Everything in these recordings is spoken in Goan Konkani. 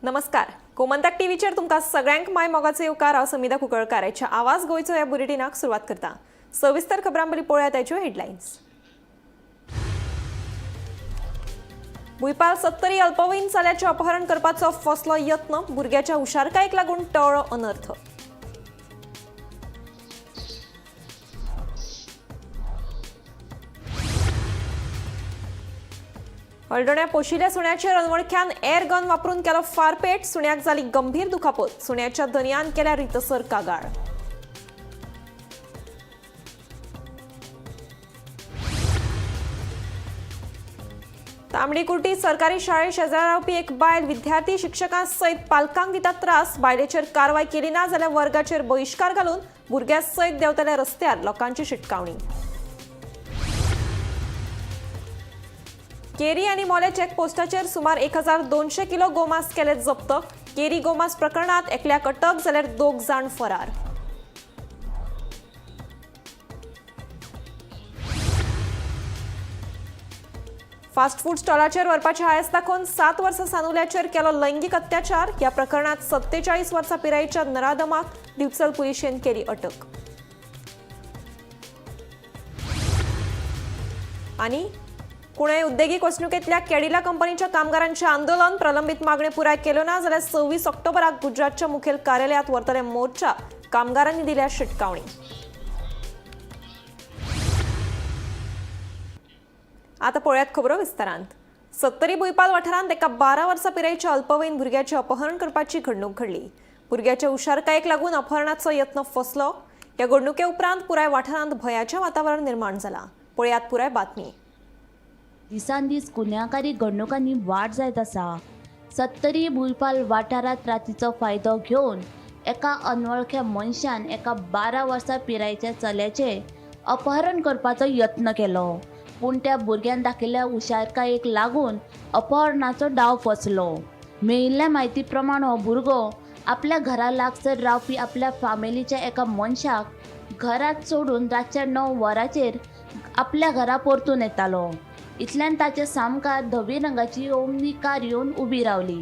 नमस्कार, गोमंतक टीव्हीचेर तुमकां सगळ्यांक माय मोगाचो येवकार. हांव समिधा कुंकळकार. आयच्या आवाज गोंयचो ह्या बुलेटिनाक सुरवात करता. सविस्तर खबरां पयलीं पळोवया ताच्यो हेडलायन्स. भुंयपाल सत्तरी अल्पवयीन चल्याचें अपहरण करपाचो फसलो यत्न. भुरग्याच्या हुशारकायेक लागून टळ्ळो अनर्थ. हळदोण्या पोशिल्ल्या सुण्याचेर अनवळख्यान एअर गन वापरून केलो फारपेट. सुण्याक जाली गंभीर दुखापत. सुण्याच्या धनयान केल्या रितसर कागाळ. तांबडीकुर्टी सरकारी शाळे शेजरा रावपी एक बायल विद्यार्थी शिक्षकां सयत पालकांक दिता त्रास. बायलेचेर कारवाय केली ना जाल्यार वर्गाचेर बहिश्कार घालून भुरग्यां सयत देंवतल्या रस्त्यार लोकांची शिटकावणी. केरी आनी मोले चेकपोस्टाचेर सुमार 1200 किलो गोमांस केले जप्त. केरी गोमांस प्रकरणात एकल्याक अटक जाल्यार दोग जाण फरार. फास्ट फूड स्टॉलाचेर व्हरपाचे हांयस दाखोवन 7 वर्सां सानुल्याचेर केलो लैंगीक अत्याचार. ह्या प्रकरणात 47 वर्सां पिरायेच्या नरादमाक दिवचल पुलिशेन केली अटक. आनी पुणे उद्देगीक वसणुकेंतल्या कॅडिला कंपनीच्या कामगारांचे आंदोलन. प्रलंबीत मागणी पुराय केल्यो ना जाल्यार 26 ऑक्टोबराक गुजरातच्या मुखेल कार्यालयात व्हरतले मोर्चा. कामगारांनी दिल्या शिटकावणी. आता पळयात खबरो विस्तारांत. सत्तरी भुंयपाल वाठारांत एका 12 वर्सां पिरायेच्या अल्पवयीन भुरग्याचें अपहरण करपाची घडणूक घडली. भुरग्याच्या हुशारकायेक लागून अपहरणाचो यत्न फसलो. ह्या घडणुके उपरांत पुराय वाठारांत भंयाचें वातावरण निर्माण जालां. पळयात पुराय बातमी. दिसान दीस गुन्यांवकारी घडणुकांनी वाड जायत आसा. सत्तरी भुंयपाल वाठारांत रातीचो फायदो घेवन एका अनवळख्या मनशान एका 12 वर्सां पिरायेच्या चल्याचें अपहरण करपाचो यत्न केलो, पूण त्या भुरग्यान दाखयल्ल्या हुशारकायेक लागून अपहरणाचो डाव फसलो. मेळिल्ल्या म्हायती प्रमाण हो भुरगो आपल्या घरा लागसर रावपी आपल्या फामिलीच्या एका मनशाक घरांत सोडून रातच्या 9 वरांचेर आपल्या घरा परतून येतालो. इतल्यान ताचे सामकार धवी रंगाची ओमनी कार येवन उबी रावली.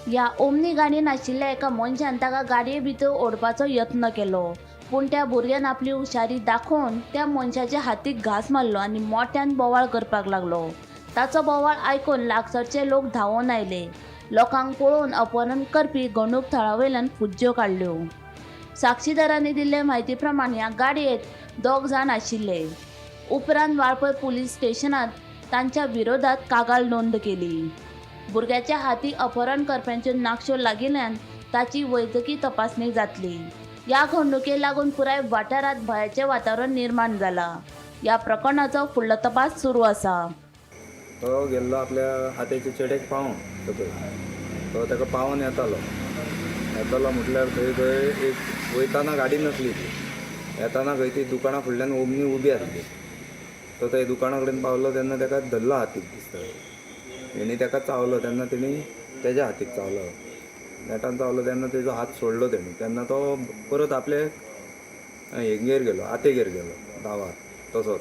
ह्या ओमनी गाडयेन आशिल्ल्या एका मनशान ताका गाडये भितर ओडपाचो यत्न केलो, पूण त्या भुरग्यान आपली हुशारी दाखोवन त्या मनशाच्या हातीक घांस मारलो आनी मोट्यान बोवाळ करपाक लागलो. ताचो बोवाळ आयकून लागसरचे लोक धांवून आयले. लोकांक पळोवन अपहरण करपी घडणूक थळावयल्यान फुज्ज्यो काडल्यो. साक्षीदारांनी दिल्ले म्हायती प्रमाण ह्या गाडयेंत 2 जाण आशिल्ले. उपरांत वाळपय पुलीस स्टेशनांत तांच्या विरोधात कागाळ नोंद केली. भुरग्याच्या हाती अपहरण करप्यांच्यो नाकश्यो लागिल्ल्यान ताची वैजकी तपासणी जातली. ह्या घडणुके लागून पुराय वाठारांत भंयाचें वातावरण निर्माण जालां. ह्या प्रकरणाचो फुडलो तपास सुरू आसा. तो गेल्लो आपल्या हातेच्या चेड्याक पावोवंक सकयल. तो ताका पावोवन येतालो. येतालो म्हटल्यार थंय थंय एक वयताना गाडी नासली ती. येताना खंय ती दुकाना फुडल्यान ओमनी उबी आसली. तो थंय दुकाना कडेन पावलो तेन्ना ताका धरलो हातीक दिसता. तेणी ताका चावलो तेन्ना तेणी तेज्या हातीक चावलो. नेटान चावलो तेन्ना तेजो हात सोडलो तेणी. तेन्ना तो परत आपले हेगेर गेलो, आतेगेर गेलो धांवात तसोच.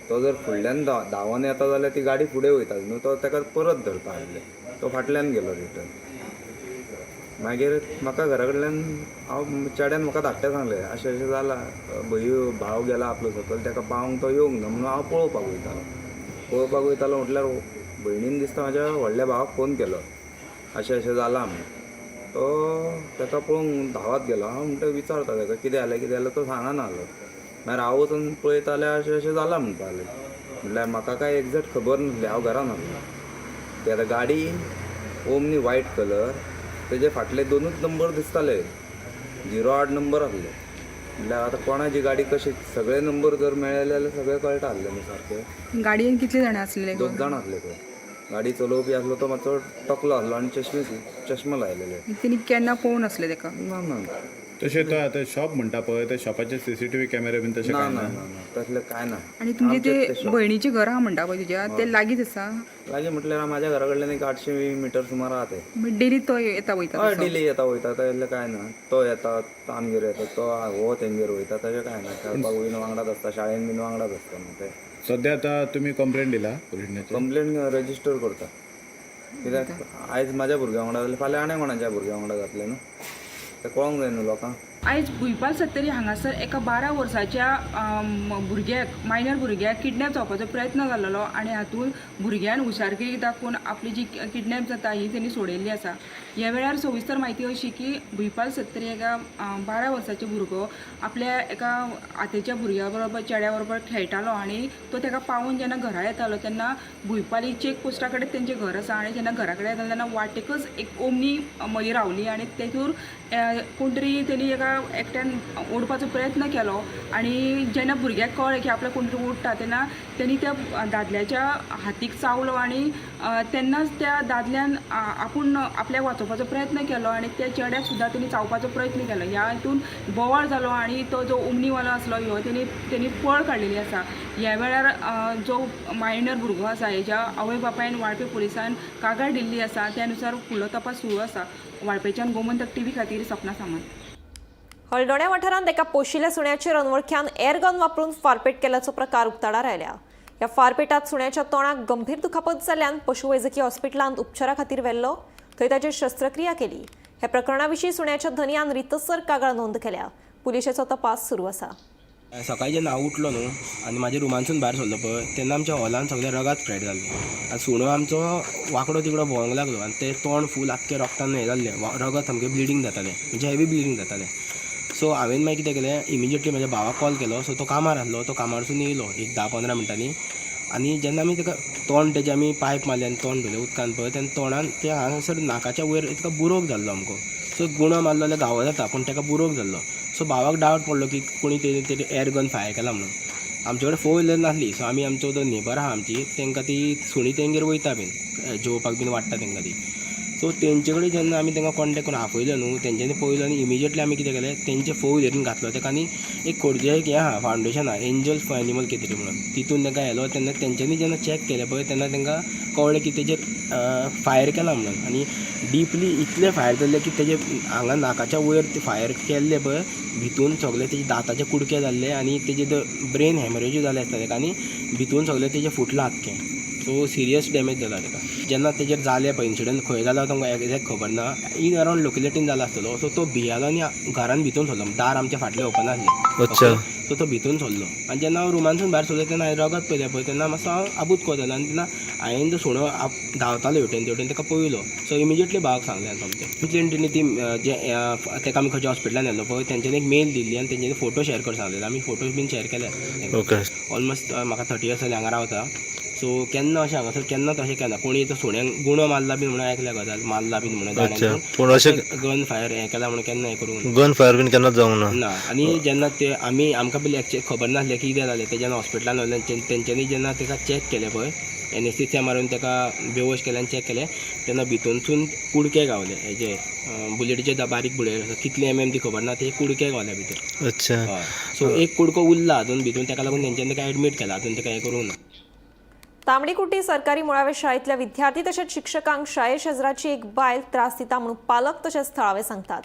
तो जर फुडल्यान धांवन येता जाल्यार ती गाडी फुडें वयता न्हू, तो ताका परत धरता आसले. तो फाटल्यान गेलो रिटर्न. मागीर म्हाका घरा कडल्यान हांव चेड्यान म्हाका धाकट्या सांगलें अशें अशें जालां, भाव गेला आपलो सकयल, ताका पावोवंक तो येवंक ना म्हणून हांव पळोवपाक वयतालो. पळोवपाक वयतालो म्हटल्यार भयणीन दिसता म्हाज्या व्हडल्या भावाक फोन केलो अशें अशें जालां म्हणून. तो ताका पळोवंक धांवत गेलो. हांव म्हणटा विचारता ताका कितें जालें कितें जालें, तो सांगना जालो. मागीर हांव वचून पळयता जाल्यार अशें अशें जालां म्हणपा लागलें. म्हणल्यार म्हाका कांय एग्जॅक्ट खबर नासली, हांव घरान आसलो. ती आतां गाडी ओमनी वायट कलर, तेजे फाटले 2 नंबर दिसताले, 08 नंबर आसले. म्हणल्यार आतां कोणाची गाडी कशी सगळे नंबर जर मेळ्ळे जाल्यार सगळें कळटा आसलें न्हू सारकें. गाडयेन कितले जाणां आसलेले? 2 जाण आसले पळय. गाडी चलोवपी आसलो तो मातसो टकलो आसलो आनी चश्मे लायलेले. तेणी केन्ना पळोवन आसले ताका? ना ना. तशें तो आतां शॉप म्हणटा पळय, त्या शॉपाचे सीसीटीव्ही कॅमेरे बीन तशें ना काय ना ना? ना ना, तसलें कांय ना. आनी तुमचे आमचें ते शॉप. भयणीचें घर आहा म्हणटा पळय तुज्या, ते लागींच आसा? लागीं म्हटल्यार म्हाज्या घरा कडल्यान एक 800 मिटर सुमार आहा तें. डेली तो येता वयता? हय, डेली येता वयता, तसलें कांय ना. तो येता आमगेर येता, तो हो तेंगेर वयता, तशें कांय ना. खेळपाक बीन वांगडाच आसता, शाळेन बीन वांगडाच आसता न्हू ते. सद्या आतां तुमी कंप्लेन दिला पुलिसांचेर? कंप्लेन रजिस्टर करता. कित्याक आयज म्हाज्या भुरग्या वांगडा जालें, फाल्यां आनी कोणाच्या भुरग्या वांगडा जातलें न्हू, तें कळोंक जाय न्हू लोकांक. आयज भुंयपाल सत्तरी हांगासर एका 12 वर्साच्या भुरग्याक, मायनर भुरग्याक किडनॅप जावपाचो प्रयत्न जाल्लो आनी हातूंत भुरग्यान हुशारगिरी दाखोवन आपली जी किडनॅप जाता ही तेणी सोडयल्ली आसा. ह्या वेळार सविस्तर म्हायती अशी की भुंयपाल सत्तरी एका 12 वर्साचो भुरगो आपल्या एका आतेच्या भुरग्या बरोबर, चेड्या बरोबर खेळटालो आनी तो ताका पावून जेन्ना घरा येतालो तेन्ना भुंयपाली चेक पोस्टा कडेन तेंचें घर आसा आनी जेन्ना घरा कडेन येतालो तेन्ना वाटेकच एक ओमनी मदीं रावली आनी तेतूर कोण तरी तेणी एका एकट्यान ओडपाचो प्रयत्न केलो आनी जेन्ना भुरग्याक कळ्ळें की आपल्याक कोण तरी ओडटा तेन्ना तेणी त्या दादल्याच्या हातीक चावलो आनी तेन्नाच त्या दादल्यान आपूण आपल्याक वाचोवपाचो प्रयत्न केलो आनी त्या चेड्याक सुद्दां तेणी चावपाचो प्रयत्न केलो. ह्या हितून बोवाळ जालो आनी तो जो ओमनीवालो आसलो ह्यो तेणी पळ काडलेली आसा. ह्या वेळार जो मायनर भुरगो आसा हेज्या आवय बापायन वाळपे पुलिसान कागाळ दिल्ली आसा. त्या नुसार फुडलो तपास सुरू आसा. वाळपेच्यान गोमंतक टीव्ही खातीर सपना सामंत. हळदोण्या वाठारांत एका पोशिल्ल्या सुण्याचेर अनवळख्यान एअरगन वापरून फारपेट केल्याचो प्रकार उक्ताडार आयल्या. ह्या फारपेटात सुण्याच्या तोंडाक गंभीर दुखापत जाल्ल्यान पशुवैजकी हॉस्पिटलांत उपचारा खातीर व्हेल्लो, थंय ताचेर शस्त्रक्रिया केली. ह्या प्रकरणा विशीं सुण्याच्या धनयान रितसर कागाळ नोंद केल्या. पुलिशेचो तपास सुरू आसा. सकाळी जेन्ना हांव उठलो न्हू आनी म्हाज्या रुमानसून भायर सरलो पळय तेन्ना आमच्या हॉलान सगळें रगात स्प्रेड जाल्लें आनी सुणो आमचो वांकडो तिकडो भोंवंक लागलो आनी तें तोंड फूल आख्खें रगतान हें जाल्लें, रगत सामकें ब्लिडींग जातालें, म्हणजे हेवी ब्लिडींग जातालें. सो हांवें मागीर कितें केलें, इमिजिएटली म्हाज्या भावाक कॉल केलो. सो तो कामार आसलो, तो कामारसून येयलो एक 10-15 मिनटांनी आनी जेन्ना आमी ताका तोंड तेजें आमी पायप मारलें आनी तोंड धुलें उदकान पळय तेन्ना तोंडान ते हांगासर नाकाच्या वयर ताका बुरोक जाल्लो आमकां. सो गुणो मारलो जाल्यार घावो जाता पूण ताका बुरोक जाल्लो. सो भावाक डावट पडलो की कोणी तेजेर एअर गन फायर केला म्हणून. आमचे कडेन फोर व्हिलर नासली, सो आमी आमचो जो नेबर आहा आमची तांकां ती सुणी तेंगेर वयता बीन जेवपाक बीन वाडटा तांकां ती. सो तेंचे कडेन जेन्ना आमी तांकां कॉन्टेक्ट करून आपयलो न्हू तेंच्यांनी पळयलो आनी इमिजिएटली आमी कितें केलें तेंचे फोर व्हिलरीन घातलो ताका आनी एक खोर्जे एक हें आहा फावंडेशन आहा एंजल फॉर एनिमल कितें तरी म्हणून तितून तांकां व्हेलो. तेन्ना तेंच्यांनी जेन्ना चॅक केलें पळय तेन्ना तांकां कळ्ळें की तेजेर फायर केला म्हणून आनी डिपली इतलें फायर जाल्लें की तेजे हांगा नाकाच्या वयर ते फायर केल्ले पळय भितून सगळे तेजे दांताचे कुडके जाल्ले आनी तेजे ब्रेन हॅमरेजूय जालें आसता ताका आनी भितून सगळें तेजें फुटलां आख्खें. सो सिरियस डॅमेज जाला ताका. जेन्ना तेजेर जालें पळय इन्सिडंट खंय जाला तांकां एग्जॅक्ट खबर ना, इन अरावंड लोकेलिटीन जाला आसतलो. सो तो भियेलो आनी घरान भितून सरलो, दार आमच्या फाटलें ओपन आसलें. अच्छा. सो तो भितून सरलो आनी जेन्ना हांव रुमानसून भायर सरलो तेन्ना हांवें रगत पळयलें पळय तेन्ना मातसो हांव आबूज कसो जालो आनी तेन्ना हांवें जो सुणो धांवतालो हेवटेन तेवटेन ताका पळयलो. सो इमिजिएटली भावाक सांगलें सोमतें. कंप्लेन तेणी ती जे ताका आमी खंयच्या हॉस्पिटलान व्हेल्लो पळय तेंच्यांनी एक मेल दिल्ली आनी तेंच्यांनी फोटो शेअर कर सांगलेले, आमी फोटोज बीन शेअर केले. ओके. ऑलमोस्ट म्हाका 30 इयर्स जाले हांगा रावता. सो केन्ना अशें हांगासर केन्नाच अशें केन्ना कोणी तो सुण्याक गुणो मारला बीन म्हणून आयकल्या गजाल, मारला बीन म्हणून. अच्छा. पूण अशें गन फायर हें केला म्हणून केन्ना हें करूंक ना. गन फायर बीन केन्नाच जावंक ना. ना. आनी जेन्ना ते आमी आमकां पयलीं एक्चुअली खबर नासलें की कितें जालें तें, जेन्ना हॉस्पिटलान व्हेलें तेंच्यांनी जेन्ना ताका चॅक केलें पळय एनेस्थेसिया मारून ताका बेहोश केलें आनी चॅक केलें तेन्ना भितूनसून कुडके गावले हेजे बुलेटीचे बारीक बुलेट आसा कितले एम एम ती खबर ना, ते कुडके गावले भितर. अच्छा. हय. सो एक कुडको उरला अजून भितून, ताका लागून तेंच्यांनी ताका एडमीट केला, अजून ताका हें करूंक ना. तांबडीकुटी सरकारी मुळाव्या शाळेंतल्या विद्यार्थी तशेंच शिक्षकांक शाळे शेजराची एक बायल त्रास दिता म्हणून पालक तशेंच थळावे सांगतात.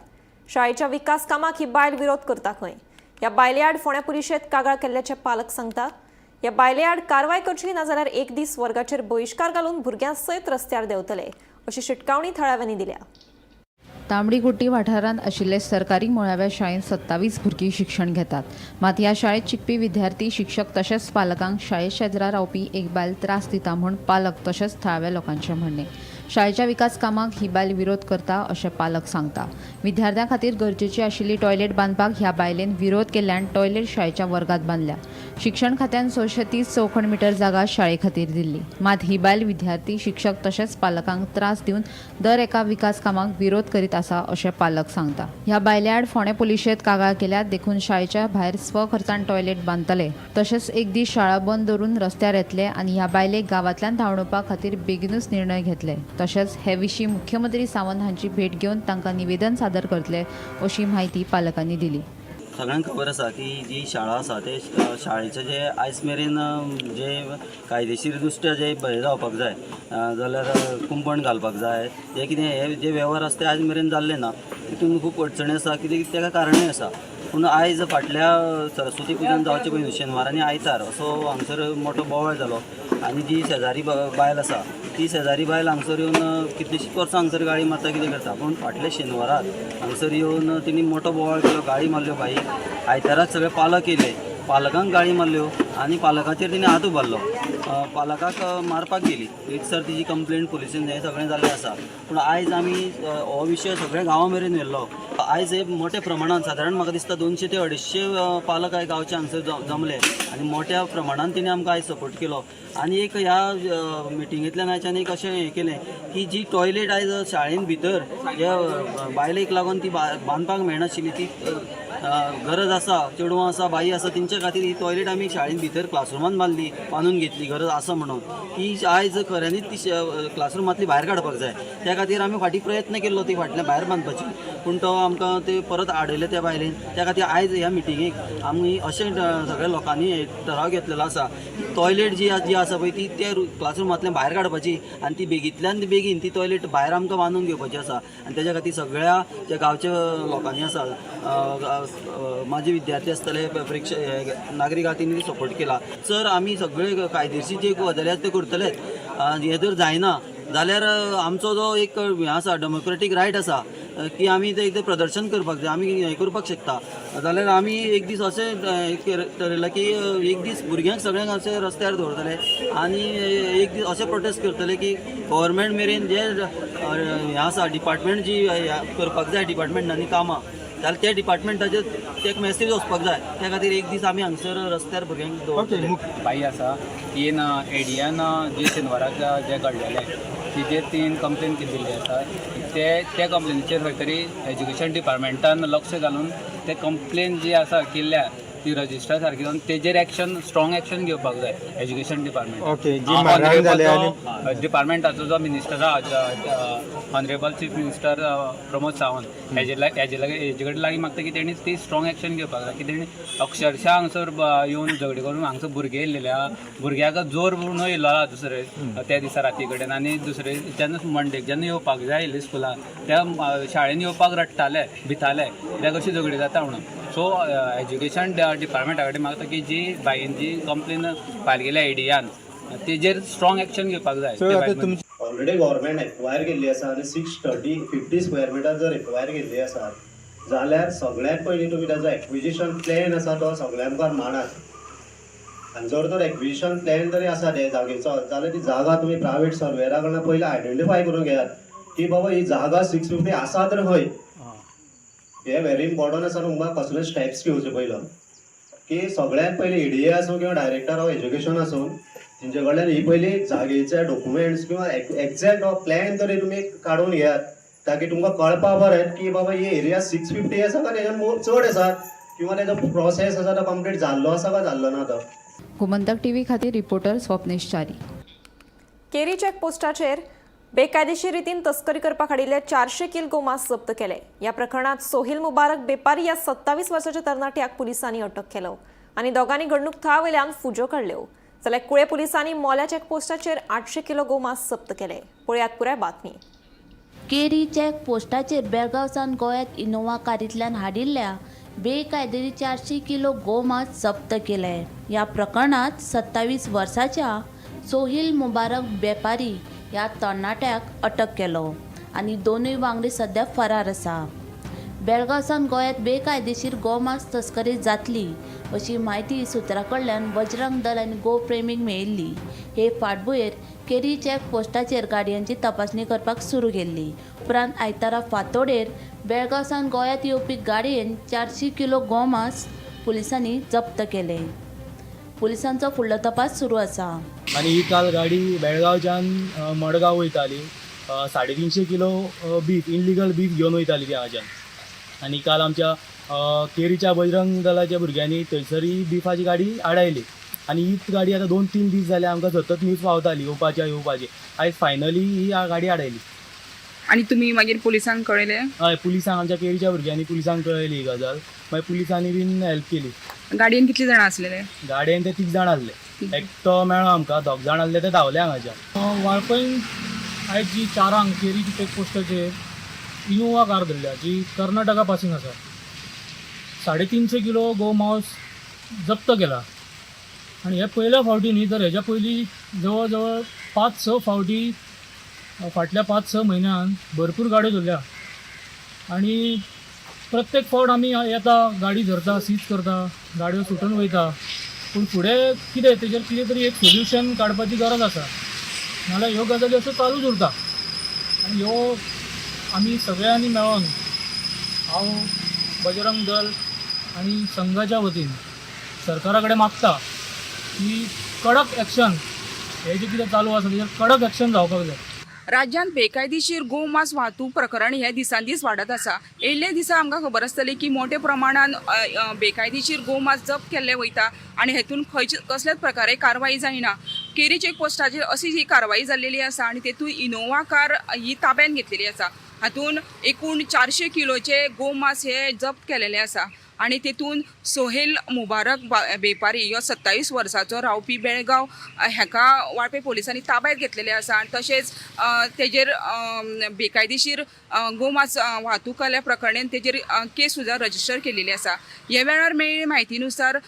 शाळेच्या विकास कामाक ही बायल विरोध करता खंय. ह्या बायले आड फोंड्या पुलिशेंत कागाळ केल्ल्याचे पालक सांगतात. ह्या बायले आड कारवाय करची ना जाल्यार एक दीस वर्गाचेर बहिश्कार घालून भुरग्यां सयत रस्त्यार देंवतले अशी शिटकावणी थळाव्यांनी दिल्या. तांबडीकुटी वाठारांत आशिल्ले सरकारी मुळाव्या शाळेंत 27 भुरगीं शिक्षण घेतात. मात ह्या शाळेंत शिकपी विद्यार्थी, शिक्षक तशेंच पालकांक शाळे शेजरा रावपी एक बायल त्रास दिता म्हूण पालक तशेंच थळाव्या लोकांचें म्हणणें. शाळेच्या विकास कामाक ही बायल विरोध करता अशें पालक सांगता. विद्यार्थ्यां खातीर गरजेची आशिल्ली टॉयलेट बांदपाक ह्या बायलेन विरोध केल्ल्यान टॉयलेट शाळेच्या वर्गात बांदल्या. शिक्षण खात्यान 630 चौखण मिटर जागा शाळे खातीर दिल्ली. मात ही बायल विद्यार्थी, शिक्षक तशेंच पालकांक त्रास दिवन दर एका विकास कामाक विरोध करीत आसा अशें पालक सांगता. ह्या बायले आड फोंडें पुलिशेंत कागाळ केल्या देखून शाळेच्या भायर स्वखर्चान टॉयलेट बांदतले. तशेंच एक दीस शाळा बंद दवरून रस्त्यार येतले आनी ह्या बायलेक गांवांतल्यान धांवडोवपा खातीर बेगिनूच निर्णय घेतले. तशेंच हे विशीं मुख्यमंत्री सावंत हांची भेट घेवन तांकां निवेदन सादर करतले अशी म्हायती पालकांनी दिली. सगळ्यांक खबर आसा की जी शाळा आसा ते शाळेचे जे आयज मेरेन जे कायदेशीर दृश्ट्या जे हें जावपाक जाय जाल्यार कुंपण घालपाक जाय, जे कितें हे जे वेव्हार आसा ते आयज मेरेन जाल्ले ना. तितून खूब अडचणी आसा, कित्याक ताका कारणूय आसा. पूण आयज फाटल्या सरस्वती पुजन जावचे पयलीं शेनवार आनी आयतार असो हांगसर मोठो बोवाळ जालो आनी जी शेजारी बायल आसा ती शेजारी बायल हांगसर येवन कितलींशींच वर्सां हांगसर गाळी मारता, कितें करता, पूण फाटल्या शेनवाराक हांगसर येवन तिणी मोठो बोवाळ केलो, गाळी मारल्यो बाईक. आयताराक सगळे पालक येयले, पालकांक गाळी मारल्यो आनी पालकाचेर तिणें हात उबारलो, पालकाक मारपाक गेली. एक सर तिजी कंप्लेन पुलिसेन हें सगळें जाल्लें आसा. पूण आयज आमी हो विशय सगळ्या गांवा मेरेन व्हेल्लो. आयज हे मोठ्या प्रमाणान सादारण म्हाका दिसता 200 ते 250 पालक आयज गांवचे हांगसर जमले आनी मोठ्या प्रमाणान तिणें आमकां आयज सपोर्ट केलो. आनी एक ह्या मिटिंगेंतल्यान आयच्यान एक अशें हें केलें की जी टॉयलेट आयज शाळेन भितर ज्या बायलेक लागून ती बांदपाक मेळनाशिल्ली, ती गरज आसा, चेडवां आसा, बाई आसा, तेंच्या खातीर ही टॉयलेट आमी शाळेन भितर क्लासरुमान बांदली, बांदून घेतली गरज आसा म्हणून. ती आयज खऱ्यांनीच ती क्लासरुमांतली भायर काडपाक जाय. त्या खातीर आमी फाटीं प्रयत्न केल्लो ती फाटल्यान भायर बांदपाची, पूण तो आमकां ते परत आडयले त्या बायलेन. त्या खातीर आयज ह्या मिटिंगेक आमी अशें सगळ्या लोकांनी ठराव घेतलेलो आसा, टॉयलेट जी जी आसा पळय ती त्या क्लासरुमांतल्यान भायर काडपाची आनी ती बेगींतल्यान बेगीन ती टॉयलेट भायर आमकां बांदून घेवपाची आसा. आनी तेज्या खातीर सगळ्या ज्या गांवच्या लोकांनी आसा, माझे विद्यार्थी आसतले, प्रेक्षक नागरीक आहा, तेणी सपोर्ट केला. सर आमी सगळे कायदेशीर जे गजाली आसा ते करतलेच. हें जर जायना जाल्यार आमचो जो एक हें आसा, डेमोक्रेटीक रायट आसा की आमी ते एकदां प्रदर्शन करपाक जाय, आमी हें करपाक शकता. जाल्यार आमी एक दीस अशें ठरयलां की एक दीस भुरग्यांक सगळ्यांक अशें रस्त्यार दवरतले आनी एक दीस अशें प्रोटेस्ट करतले की गव्हर्मेंट मेरेन जे हें आसा, डिपार्टमेंट जी करपाक जाय डिपार्टमेंटांनी कामां, जाल्यार त्या डिपार्टमेंटाचेर ते एक मॅसेज वचपाक जाय. त्या खातीर एक दीस आमी हांगसर रस्त्यार भुरग्यांक दवरतले. बाई आसा तीन एडियान जे शेनवाराक जें घडलेलें तिजेर तीन कंप्लेन दिल्ली आसा. ते त्या कंप्लेनीचेर खंय तरी एज्युकेशन डिपार्टमेंटान लक्ष घालून ते कंप्लेन जी आसा केल्ल्या ती रजिस्टर सारकी जावन तेजेर एक्शन, स्ट्रॉंग एक्शन घेवपाक जाय एज्युकेशन डिपार्टमेंट. ओके, जी मारहाण जाली आनी डिपार्टमेंटाचो जो मिनिस्टर आहा, honourable chief minister Pramod Sawant, हेजे कडेन लागीं मागता की तेणी ती स्ट्रॉंग एक्शन घेवपाक जाय की तेणी अक्षरशा हांगसर येवन झगडी करून हांगसर भुरगे येयल्लेले आहा, भुरग्याक जोर म्हणून येयल्लो आहा दुसरे त्या दिसा राती कडेन. आनी दुसरे जेन्ना मंडेक जेन्ना येवपाक जाय आयिल्ले स्कुलान, त्या शाळेन येवपाक रडटाले, भिताले, कित्याक अशी झगडी जाता म्हणून. सो एज्युकेशन डिपार्टमेंटा कडेन मागता की जी बाईन जी कंप्लेन फायल केल्या एडियान तेजेर स्ट्रॉंग एक्शन घेवपाक जाय. सो आतां तुमची ऑलरेडी गव्हर्मेंट एक्वायर केल्ली आसा आनी 630-50 स्क्वेअर मिटर जर एक्वायर केल्ली आसा जाल्यार सगळ्यांत पयलीं तुमी ताजो एक्विजिशन प्लॅन आसा तो सगळ्यां मुखार मांडात. आनी जर तर एक्विजिशन प्लॅन तरी आसा ते जागेचो जाल्यार ती जागा तुमी प्रायवेट सर्वेरा कडल्यान पयलीं आयडेंटिफाय करून घेयात की बाबा ही जागा 650 आसा तर खंय. हे व्हेरी इम्पॉर्टंट आसा. तुमकां कसले स्टेप्स घेवचे पयलो की सगळ्यांत पयलीं ईडीए आसूं किंवा डायरेक्टर ऑफ एज्युकेशन आसूं, तेंचे कडल्यान ही पयली जागेचे डॉक्युमेंट्स किंवा एक्झॅक्ट प्लॅन तरी तुमी काडून घेयात, ताकी तुमकां कळपा बरें की बाबा ही एरिया 650 आसा काय तेज्यान चड आसा किंवा तेजो प्रोसेस आसा तो कंप्लीट जाल्लो आसा काय जाल्लो ना तो. गोमंतक टीव्ही खातीर रिपोर्टर स्वप्नेश च्यारी. केरी चेकपोस्टाचेर बेकायदेशीर रितीन तस्करी करपाक हाडिल्ले 400 किल गोमांस जप्त केले. ह्या प्रकरणात सोहेल मुबारक बेपारी ह्या 27 वर्साच्या तरणाट्याक पुलिसांनी अटक केलो आनी दोगांनी घडणूक थळा वयल्यान फुज्यो काडल्यो. जाल्यार कुळे पुलिसांनी मोल्या चेकपोस्टाचेर 800 किलो गोमांस जप्त केले. पळयात पुराय बातमी. केरी चेक पोस्टाचेर बेळगांव सावन गोंयांत इनोव्हा कारींतल्यान हाडिल्ल्या बेकायदेशीर 400 किलो गोमांस जप्त केलें. ह्या प्रकरणांत 27 वर्साच्या सोहिल मुबारक बेपारी ह्या तरणाट्याक अटक केलो आनी दोनूय वांगडी सध्या फरार आसा. बेळगांव सावन गोंयांत बेकायदेशीर गोमांस तस्करी जातली अशी म्हायती सुत्रां कडल्यान बजरंग दल आनी गोप्रेमीक मेळिल्ली. हे फाटभुंयेर केरी चेक पोस्टाचेर गाडयांची तपासणी करपाक सुरू केल्ली. उपरांत आयतारा फांतोडेर बेळगांव सावन गोंयांत येवपी गाडयेन 400 किलो गोमांस पुलिसांनी जप्त केलें. पुलिसांचो फुडलो तपास सुरू आसा. आनी ही काल गाडी बेळगांवच्यान मडगांव वयताली. 350 किलो बीफ, इनलिगल बीफ घेवन वयताली ती हांगाच्यान. आनी काल आमच्या केरीच्या बजरंग दलाच्या भुरग्यांनी थंयसर ही बिफाची गाडी आडायली. आनी हीच गाडी आतां 2-3 दीस जाले आमकां सतत न्यूज पावताली, येवपाची येवपाची. आयज फायनली ही गाडी आडायली. आनी तुमी मागीर पुलिसांक कळयलें? हय, पुलिसांक, आमच्या केरीच्या भुरग्यांनी पुलिसांक कळयली ही गजाल. मागीर पुलिसांनी बीन हेल्प केली. गाडयेन कितली जाणां आसलेले? गाडयेन ते तीग जाण आसले. एकटो मेळ्ळो आमकां, दोग जाण आसले ते धांवले हांगाच्यान. वाळपय आयज जी 4 केरी चेक पोस्टाचेर इनोवा कार धरल्या जी कर्नाटका पासींग आसा. 350 किलो गोमांस जप्त केला आनी हे पयल्या फावटी न्ही, तर हेज्या पयलीं जवळ जवळ 5-6 फावटी फाटल्या 5-6 म्हयन्यान भरपूर गाडयो धरल्या आनी प्रत्येक फावट आमी येता, गाडी धरता, सीज करता, गाडयो सुटून वयता. पूण फुडें कितें तेजेर कितें तरी एक सोल्युशन काडपाची गरज आसा, नाजाल्यार ह्यो गजाली अश्यो चालूच उरता. आनी ह्यो आमी सगळ्यांनी मेळोन, हांव बजरंग दल आनी संघाच्या वतीन सरकारा कडेन मागता की कडक एक्शन, हें जें कितें चालू आसा तेजेर कडक एक्शन जावपाक जाय. राज्यांत बेकायदेशीर गोमांस वाहतूक प्रकरण हे दिसान दीस वाडत आसा. येयल्ले दिसा आमकां खबर आसतली की मोठे प्रमाणान बेकायदेशीर गोमांस जप्त केल्ले वयता आनी हेतून खंयचे कसल्याच प्रकारे कारवाई जायना. केरी चेक पोस्टाचेर अशी ही कारवाई जाल्लेली आसा आनी तेतून इनोवा कार ही ताब्यान घेतलेली आसा. हातून एकूण 400 किलोचे गोमांस हे जप्त केलेले आसा आनी तेतून सोहेल मुबारक बेपारी ह्यो 27 वर्साचो रावपी बेळगांव हेका वाळपे पोलिसांनी ताब्यात घेतलेले आसा आनी तशेंच तेजेर बेकायदेशीर गोमांस वाहतूक केल्या प्रकरणान तेजेर केस सुद्दां रजिस्टर केलेली आसा. हे वेळार मेळिल्ले म्हायतीनुसार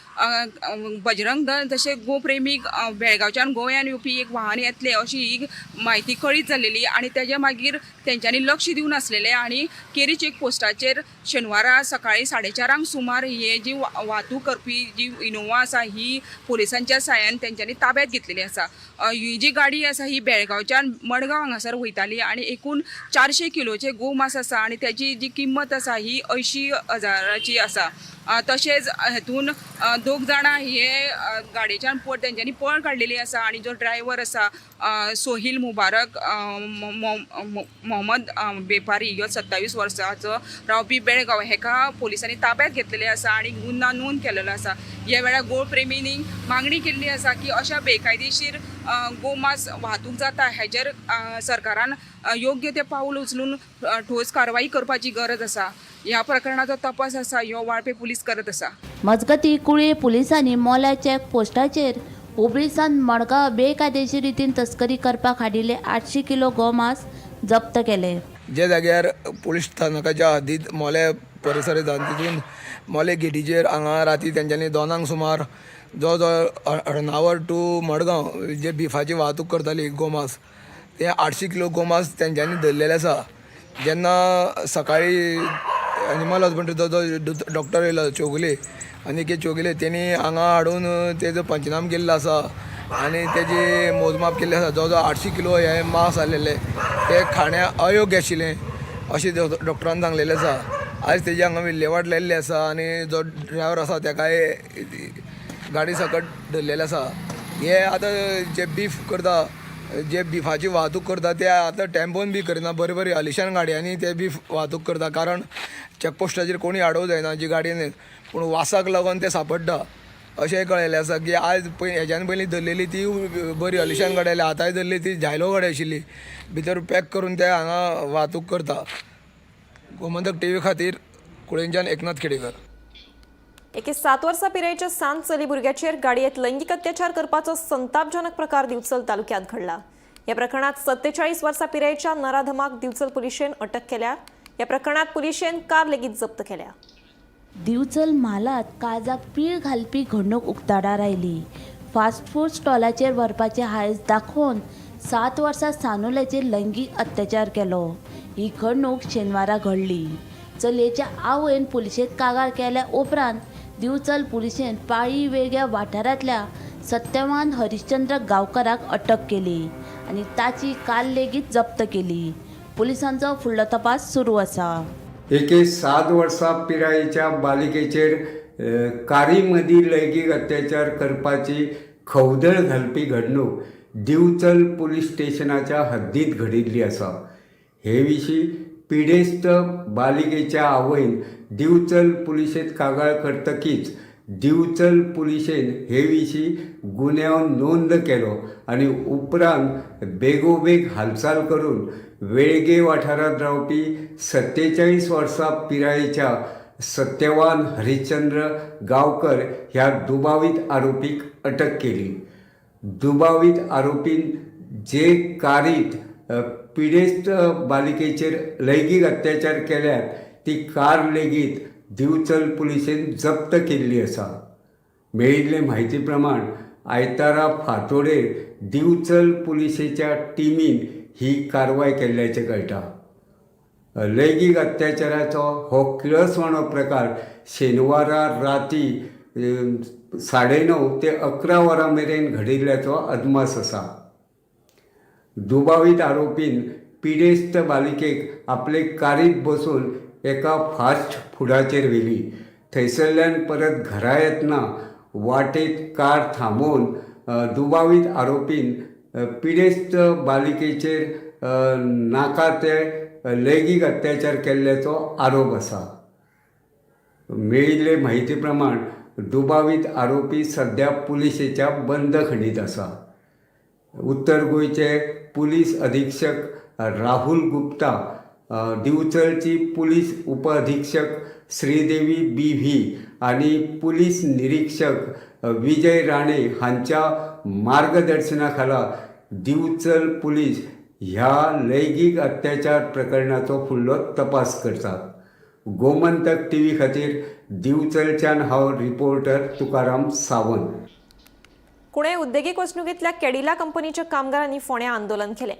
बजरंग दल तशें गोप्रेमीक बेळगांवच्यान गोंयान येवपी एक वाहन येतलें अशी ही म्हायती कळीत जाल्लेली आनी तेज्या मागीर तेंच्यांनी लक्ष दिवन आसलेलें आनी केरी चेक पोस्टाचेर शेनवारा सकाळी 4:30 सुमार हे जी वाहतूक करपी जी इनोवा आसा ही पोलिसांच्या साहाय्यान तेंच्यांनी ताब्यात घेतलेली आसा. ही जी गाडी आसा ही बेळगांवच्यान मडगांव हांगासर वयताली आनी एकूण 400 किलोचे गोमांस आसा आनी तेजी जी किंमत आसा ही 80,000 आसा. तशेंच हेतून 2 जाणां हे गाडयेच्यान तेंच्यांनी पळ काडलेली आसा आनी जो ड्रायव्हर आसा सोहील मुबारक मोहम्मद बेपारी ह्यो 27 वर्साचो रावपी बेळगांव हेका पोलिसांनी ताब्यात घेतलेले आसा आनी गुन्यांव नोंद केलेलो आसा. ह्या वेळार गोप्रेमींनी मागणी केल्ली आसा की अशा बेकायदेशीर गोमांस वाहतूक जाता हेजेर सरकारान योग्य ते पावल उचलून ठोस कारवाई करपाची गरज आसा. ह्या प्रकरणाचो तपास आसा ह्यो वाळपे पुलीस करत आसा. मजगती कुळये पुलिसांनी मोल्या चेक पोस्टाचेर हुबळीसान मडगांव बेकायदेशीर रितीन तस्करी करपाक हाडिल्ले 800 किलो गोमांस जप्त केले. जे जाग्यार पुलीस स्थानकाच्या हद्दीत मोले परिसर जावन तितून मोले गेटीचेर हांगा राती तेंच्यांनी 2 सुमार जो जो अर्नावर टू मडगांव जे बिफाची वाहतूक करताली गोमांस, ते 800 किलो गोमांस तेंच्यांनी धरलेले आसा. जेन्ना सकाळी एनिमल हजबंड्रीचो जो डॉक्टर येयलो चोगले आनी के चोगले, तेणी हांगा हाडून तेजो पंचनाम केल्लो आसा आनी तेजी मोजमाप केल्ली आसा. जो जो 800 किलो हे मांस आसलेले ते खाण्या अयोग्य आशिल्लें अशें डॉक्टरान सांगलेलें आसा. आयज तेजी हांगा विल्लेवाट लायिल्ली आसा आनी जो ड्रायवर आसा तेकाय गाडी सकट धरलेले आसा. हे आतां जे बीफ करता, जे बिफाची वाहतूक करता ते आतां टेम्पोन बी करिना, बरी बरी आलिशान गाडयांनी ते बीफ वाहतूक करता, कारण चॅकपोस्टाचेर कोणी आडोवंक जायना जी गाडयेन, पूण वासाक लागून ते सांपडटा अशें कळिल्लें आसा की आयज हेज्यान पयलीं धरलेली ती बरी आलिशान गाडी आसली, आतांय धरली ती झायलो गाडी आशिल्ली, भितर पॅक करून ते हांगा वाहतूक करता. गोमंतक टीव्ही खातीर कुळेंच्यान एकनाथ खेडेकर. एके 7 वर्सां पिरायेच्या सान चली भुरग्याचेर गाडयेत लैंगिक अत्याचार करपाचो संतापजनक प्रकार दिवचल तालुक्यात घडला. या प्रकरणात 47 वर्सां पिरायेच्या नराधमाक दिवचल पुलिशेन अटक केल्या. या प्रकरणात पुलिशेन कार लेगीत जप्त केल्या. दिवचल म्हालांत काळजाक पीळ घालपी घडणूक उक्ताडार आयली. फास्ट फूड स्टॉलाचेर व्हरपाचें हांयस दाखोवन 7 वर्सां सानुल्याचेर लैंगीक अत्याचार केलो. ही घडणूक शेनवारा घडली. चलयेच्या आवयन पुलिशेंत कागाळ केल्या उपरांत दिवचल पुलिशेन पाळी वेळग्या वाठारांतल्या सत्यवान हरिश्चंद्र गांवकराक अटक केली आनी ताची कार लेगीत जप्त केली. पुलिसांचो फुडलो तपास सुरू आसा. एके 7 वर्सां पिरायेच्या बालिकेचेर कारी मदीं लैंगीक अत्याचार करपाची खवदळ घालपी घडणूक दिवचल पुलीस स्टेशनाच्या हद्दीत घडिल्ली आसा. हे विशीं पिडेस्त बालिकेच्या आवयन दिवचल पुलिशेंत कागाळ करतकीच दिवचल पुलिशेन हे विशीं गुन्यांव नोंद केलो आनी उपरांत बेगोबेग हालचाल करून वेळगे वाठारांत रावपी 47 वर्सां पिरायेच्या सत्यवान हरिश्चंद्र गांवकर ह्या दुबावीत आरोपीक अटक केली. दुबावीत आरोपीन जे कारीत पिडेस्त बालिकेचेर लैंगीक अत्याचार केल्यात ती कार लेगीत दिवचल पुलिशेन जप्त केल्ली आसा. मेळिल्ले म्हायती प्रमाण आयतारा फांतोडेर दिवचल पुलिशेच्या टिमीन ही कारवाय केल्ल्याचें कळटा. लैंगीक अत्याचाराचो हो किळसवाणो प्रकार शेनवारा राती 9:30 ते 11 वरां मेरेन घडिल्ल्याचो अदमास आसा. दुबावीत आरोपीन पिडेस्त बालिकेक आपले कारीत बसून एका फास्ट फुडाचेर व्हेली. थंयसरल्यान परत घरा येतना वाटेत कार थांबोवन दुबावीत आरोपीन पिडेस्त बालिकेचेर नाका ते लैंगीक अत्याचार केल्ल्याचो आरोप आसा. मेळिल्ले म्हायती प्रमाण दुबावीत आरोपी सद्या पुलिशेच्या बंदखणीत आसा. उत्तर गोंयचे पुलीस अधीक्षक राहुल गुप्ता, दिवचलची पुलीस उपअधीक्षक श्रीदेवी बी.व्ही. आनी पुलीस निरीक्षक विजय राणे हांच्या मार्गदर्शना खाला दिवचल पुलीस ह्या लैंगीक अत्याचार प्रकरणाचो फुडलो तपास करतात. गोमंतक टीव्ही खातीर दिवचलच्यान हांव रिपोर्टर तुकाराम सावंत. कुणे उद्देगीक वसणुकींतल्या कॅडिला कंपनीच्या कामगारांनी फोंड्यां आंदोलन केलें.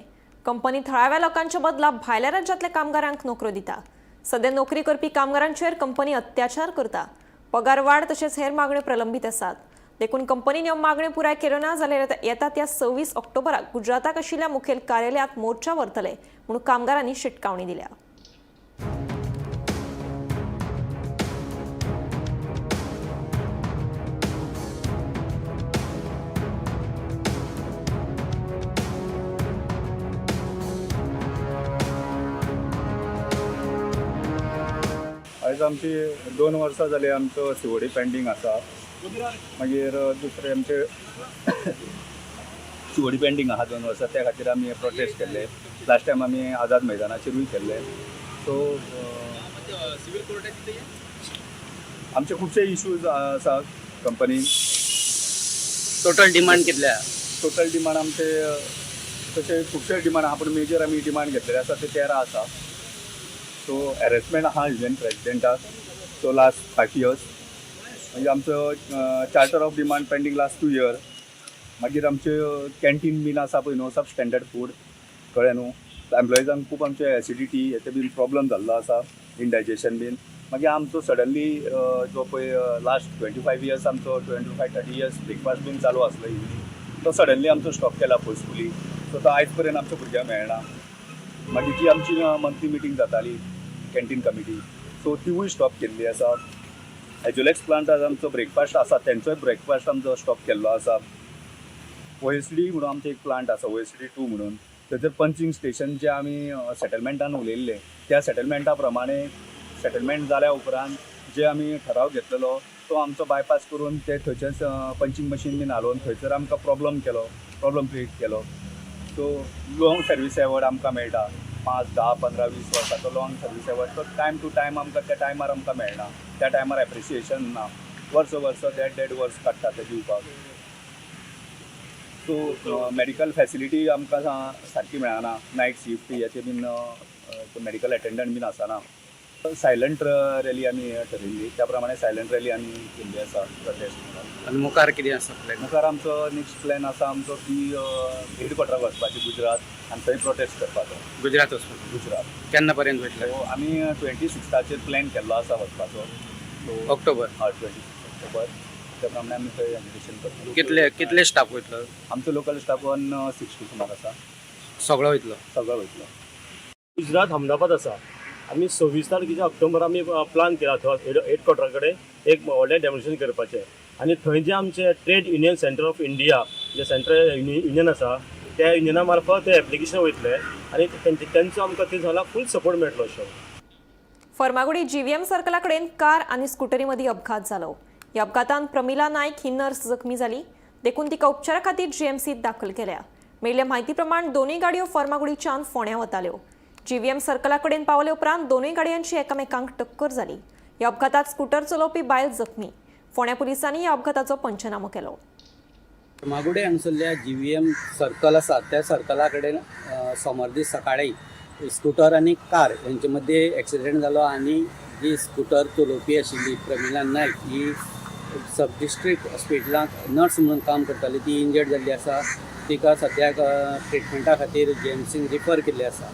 कंपनी थळाव्या लोकांच्या बदला भायल्या राज्यांतल्या कामगारांक नोकऱ्यो दिता. सध्या नोकरी करपी कामगारांचेर कंपनी अत्याचार करता. पगार वाड तशेंच हेर मागण्यो प्रलंबीत आसात. देखून कंपनीन ह्यो मागण्यो पुराय केल्यो ना जाल्यार येता त्या 26 ऑक्टोबराक गुजराताक आशिल्ल्या मुखेल कार्यालयांत मोर्चा व्हरतले म्हूण कामगारांनी शिटकावणी दिल्या. आयज आमची 2 वर्सां जाली आमचो सीओडी पेंडींग आसा. मागीर दुसरें आमचे सीओडी पेंडींग आहा 2 वर्सां. त्या खातीर आमी प्रोटेस्ट केल्ले. लास्ट टायम आमी आझाद मैदानाचेरूय केल्ले. सो आमचे खुबशे इश्यूज आसा कंपनीन. टोटल डिमांड कितले? टोटल डिमांड आमचे तशे खुबशे डिमांड आहा, पूण मेजर आमी डिमांड घेतलेले आसा ते 13 आसा. सो हॅरेसमेंट आहा युनियन प्रेजिडेंटाक सो लास्ट 5 इयर्स. मागीर आमचो charter of demand pending last 2 year. मागीर आमचे कॅन्टीन बीन आसा पळय न्हू, सब स्टँडर्ड फूड, कळ्ळें न्हू. एम्प्लॉइजांक खूब आमचे एसिडिटी हे बीन प्रॉब्लम जाल्लो आसा, इंडायजेशन बीन. मागीर आमचो सडनली जो पळय लास्ट 25 इयर्स आमचो, 25-30 इयर्स ब्रेकफास्ट बीन चालू आसलो इवनींग, तो सडनली आमचो स्टॉप केला फोर्सफुली. सो तो आयज पर्यंत आमच्या भुरग्यांक मेळना. मागीर जी आमची मंथली मिटींग जाताली कॅन्टीन कमिटी, सो तिवूय स्टॉप केल्ली आसा. एज्युलेक्स प्लांटार आमचो ब्रेकफास्ट आसा, तेंचोय ब्रेकफास्ट आमचो स्टॉप केल्लो आसा. ओएसडी म्हणून आमचें एक प्लांट आसा, ओएसडी 2 म्हणून, थंयसर पंचींग स्टेशन जे आमी सेटलमेंटान उलयल्ले, त्या सेटलमेंटा प्रमाणे सेटलमेंट जाल्या उपरांत जे आमी ठराव घेतलेलो तो आमचो बायपास करून ते थंयच्याच पंचींग मशीन बीन हालोवन थंयसर आमकां प्रॉब्लम केलो, प्रॉब्लम क्रिएट केलो. सो लॉंग सर्वीस एवॉर्ड आमकां मेळटा, 5, 10, 15, 20 वर्साचो लॉंग सर्वीस एवॉर्ड, तो टायम टू टायम आमकां त्या टायमार आमकां मेळना. त्या टायमार एप्रिसिएशन ना. वर्स वर्स, देड देड वर्स काडटा ते दिवपाक. सो मेडिकल फॅसिलिटी आमकां सारकी मेळना. नायट शिफ्ट हेचे बीन मेडिकल अटेंडंट बीन आसना. सायलंट रॅली आमी ठरयल्ली, त्या प्रमाणे सायलंट रॅली आमी केल्ली आसा प्रोटेस्ट म्हणून. आनी मुखार कितें आसा प्लॅन? मुखार आमचो नेक्स्ट प्लॅन आसा आमचो की हेडक्वॉर्टराक वचपाची गुजरात आनी थंय प्रोटेस्ट करपाचो. गुजरात वचपाक? गुजरात. केन्ना पर्यंत वयतले? सो आमी 26ताचेर प्लॅन केल्लो आसा वचपाचो. सो ऑक्टोबर? हय, 26 ऑक्टोबर. त्या प्रमाणे आमी थंय एजिटेशन करतले. कितले कितले स्टाफ वयतलो? आमचो लोकल स्टाफ 160 सुमार आसा. सगळो वयतलो? सगळो वयतलो. गुजरात अहमदाबाद आसा. आमी 26 तारखेच्या ऑक्टोबर आमी प्लान केला थंय हेडक्वॉर्टरा कडेन एक व्हडलें डेमॉन्स्ट्रेशन करपाचें आनी थंय जे आमचे trade union centre of India J central union आसा, त्या युनियना मार्फत ते एप्लिकेशन वयतले आनी तेंचो आमकां थंय जाला फूल सपोर्ट मेळटलो अशें. फर्मागुडी जीव्हीएम सर्कला कडेन कार आनी स्कुटरी मदीं अपघात जालो. ह्या अपघातान प्रमिला नायक ही नर्स जखमी जाली, देखून तिका उपचारा खातीर जीएमसीत दाखल केल्या. मेळिल्ल्या म्हायती प्रमाण दोनूय गाडयो फर्मागुडीच्यान फोंड्यां वताल्यो. जीव्हीएम सर्कला कडेन पावले उपरांत दोनूय गाडयांची एकामेकांक टक्कर जाली. ह्या अपघातात स्कुटर चलोवपी बायल जखमी. फोंड्या पुलिसांनी ह्या अपघाताचो पंचनामो केलो. मागुडे हांगसरल्या जीव्हीएम सर्कल आसा, त्या सर्कला कडेन सोमार दीस सकाळी स्कुटर आनी कार हेंचे मदीं एक्सिडेंट जालो आनी जी स्कुटर चलोवपी आशिल्ली प्रमिला नायक ही सब डिस्ट्रिक्ट हॉस्पिटलांत नर्स म्हणून काम करताली, ती इंजर्ड जाल्ली आसा. तिका सद्याक ट्रिटमेंटा खातीर जीएमसीन रिफर केल्ली आसा.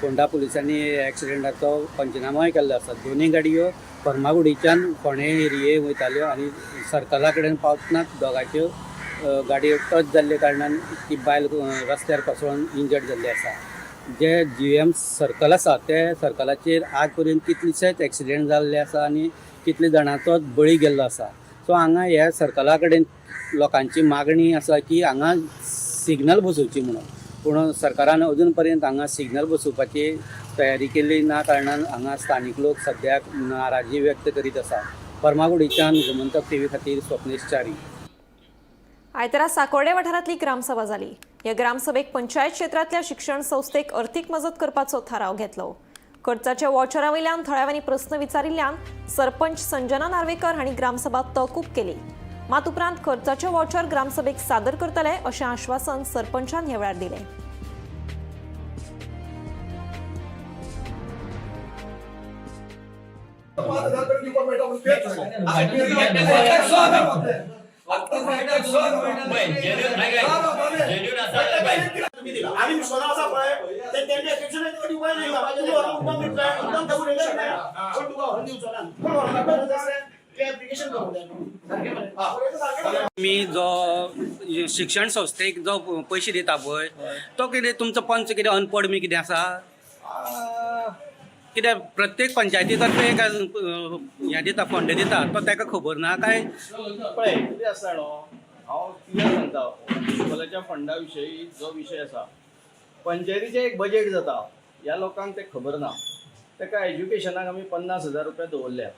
फोंडा पुलिसांनी एक्सिडेंटाचो पंचनामोय केल्लो आसा. दोनूय गाडयो फर्मागुडीच्यान फोंडे एरिये वयताल्यो आनी सर्कला कडेन पावतनाच दोगांच्यो गाडयो टच जाल्ले कारणान ती बायल रस्त्यार कोसळून इंजर्ड जाल्ली आसा. जे जीएम सर्कल आसा ते सर्कलाचेर आज पर्यंत कितलेशेच एक्सिडेंट जाल्ले आसा आनी कितले जाणांचो बळी गेल्लो आसा. सो हांगा ह्या सर्कला कडेन लोकांची मागणी आसा की हांगा सिग्नल बसोवची म्हणून, पूण सरकारान अजून पर्यंत हांगा सिग्नल बसोवपाची तयारी केल्ली ना कारणान हांगा स्थानीक लोक सद्याक नाराजी व्यक्त करीत आसा. फर्मागुडीच्यान गोमंतक टीव्ही खातीर स्वप्नेश च्यारी. आयतारा साकोर्डे वाठारांतली ग्रामसभा जाली. ह्या ग्रामसभेक पंचायत क्षेत्रांतल्या शिक्षण संस्थेक अर्थीक मजत करपाचो थाराव घेतलो. खर्चाच्या वॉचरा वयल्यान थळाव्यांनी प्रस्न विचारिल्ल्यान सरपंच संजना नार्वेकर हांणी ग्रामसभा तहकूब केली. मात उपरांत खर्चाचे वॉचर ग्रामसभेक सादर करतले अशें आश्वासन सरपंचान ह्या वेळार दिलें. आमी विश्वनाथ आसा पळय ते तेंचे एप्लिकेशन दिवपाक जाय. कोण तुका व्हरून दिवचो ना, कोण व्हरून ते एप्लिकेशन करूंक जाय. तुमी जो शिक्षण संस्थेक जो पयशे दिता पळय तो कितें तुमचो पंच कितें अनपड बी कितें आसा कित्याक प्रत्येक पंचायती तर्फे एक हें दिता, फंड दिता, तो ताका खबर ना काय? पळय कितें आसा न्हू, हांव क्लियर सांगता. स्कुलाच्या फंडा विशयी जो विशय आसा, पंचायतीचें एक बजेट जाता, ह्या लोकांक तें खबर ना. ताका एज्युकेशनाक आमी 50,000 रुपया दवरल्या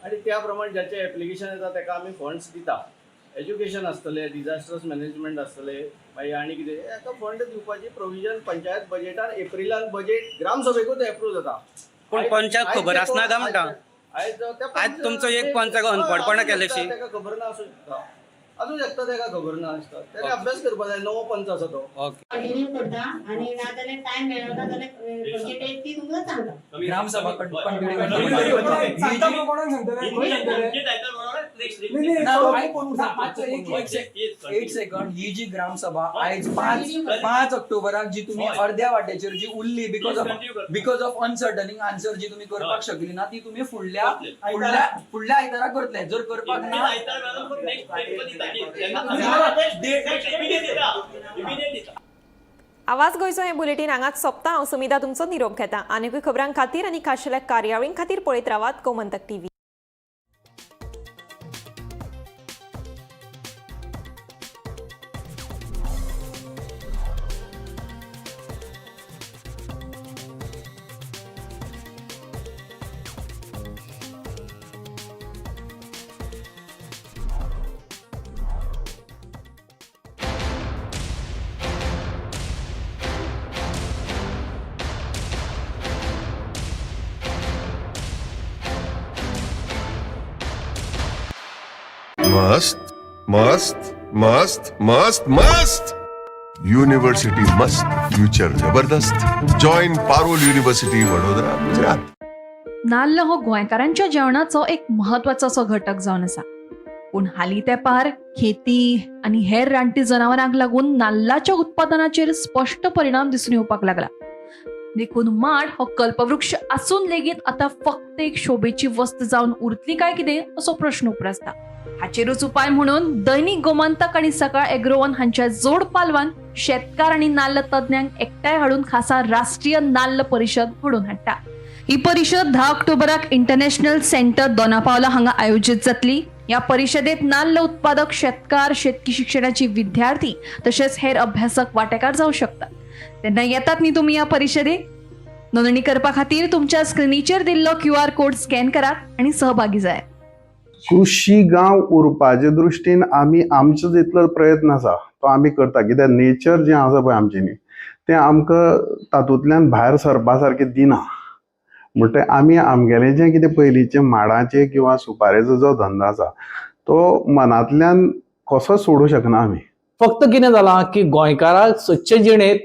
आनी त्या प्रमाणे जाचें एप्लिकेशन येता ताका आमी फंड्स दिता. एज्युकेशन आसतलें, डिजास्टर्स मॅनेजमेंट आसतलें, मागीर आनी कितें हाका फंड दिवपाची प्रोविजन पंचायत बजेटान एप्रिलान बजेट ग्रामसभेकूच एप्रूव जाता. पूण पंचाक खबर आसना काय म्हणटा? आयज त्या आयज तुमचो एक पंच अनपडपणां केल्याशी. ताका खबर ना आसूं शकता, आसूं शकता, ताका खबर ना आसता. ताणें अभ्यास करपाक जाय, नवो पंच आसा तो. ओके. कंटिन्यू करता आनी नाजाल्यार टायम मेळना जाल्यार खंयची डेट ती तुमकां सांगता. ग्रामसभा. एक सेकंड, ही जी ग्रामसभा आयज 5 ऑक्टोबराक जी तुमी अर्द्या वाटेचेर जी उरली because of अनसर्टनिंग आन्सर जी तुमी करपाक शकली ना, ती तुमी फुडल्या फुडल्या फुडल्या आयतारा करतले. जर करपाक ना आवाज गोंयचो हें बुलेटीन हांगाच सोंपता. हांव सुमिधा तुमचो निरोप घेता. आनीकूय खबरां खातीर आनी खाशेल्या कार्यावळीं खातीर पळयत रावात गोमंतक टीव्ही. मस्त मस्त मस्त मस्त मस्त यूनिवर्सिटी मस्त, फ्यूचर जबरदस्त. Join Parul university, Vadodara, Gujarat. नाल्ल हो गोंयकारांच्या जेवणाचो एक म्हत्वाचो असो घटक जावन आसा. पूण हालीं तेंपार खेती आनी हेर रानटी जनावरांक लागून नाल्लाच्या उत्पादनाचेर स्पश्ट परिणाम दिसून येवपाक लागला. देखून माड हो कल्पवृक्ष आसून लेगीत आतां फक्त एक शोभेची वस्त जावन उरतली काय कितें असो प्रश्न उप्रासता. हाचेरूच उपाय म्हणून दैनिक गोमंतक आनी सकाळ एग्रोवन हांच्या जोड पालवान शेतकार आनी नाल्ल तज्ञांक एकठांय हाडून खासा राष्ट्रीय नाल्ल परिशद घडोवन हाडटा. ही परिशद 10 ऑक्टोबराक इंटरनॅशनल सेंटर दोनापावला हांगा आयोजीत जातली. ह्या परिशदेत नाल्ल उत्पादक शेतकार, शेतकी शिक्षणाची विद्यार्थी तशेंच हेर अभ्यासक वांटेकार जावं शकतात. तेन्ना येतात न्ही तुमी ह्या परिशदेक? नोंदणी करपा खातीर तुमच्या स्क्रिनीचेर दिल्लो QR code scan करात आनी सहभागी जायात. कृशी गांव उरपाचे दृश्टीन आमी आमचो जितलो प्रयत्न आसा तो आमी करता, कित्याक नेचर जें आसा पळय आमचें न्ही तें आमकां तातूंतल्यान भायर सरपा सारकें दिना. म्हणटकीर आमी आमगेलें जें कितें पयलींचें माडाचें किंवा सुपारेचो जो धंदो आसा तो मनांतल्यान कसोच सोडूंक शकना आमी. फक्त कितें जालां की गोंयकाराक सदचे जिणेंत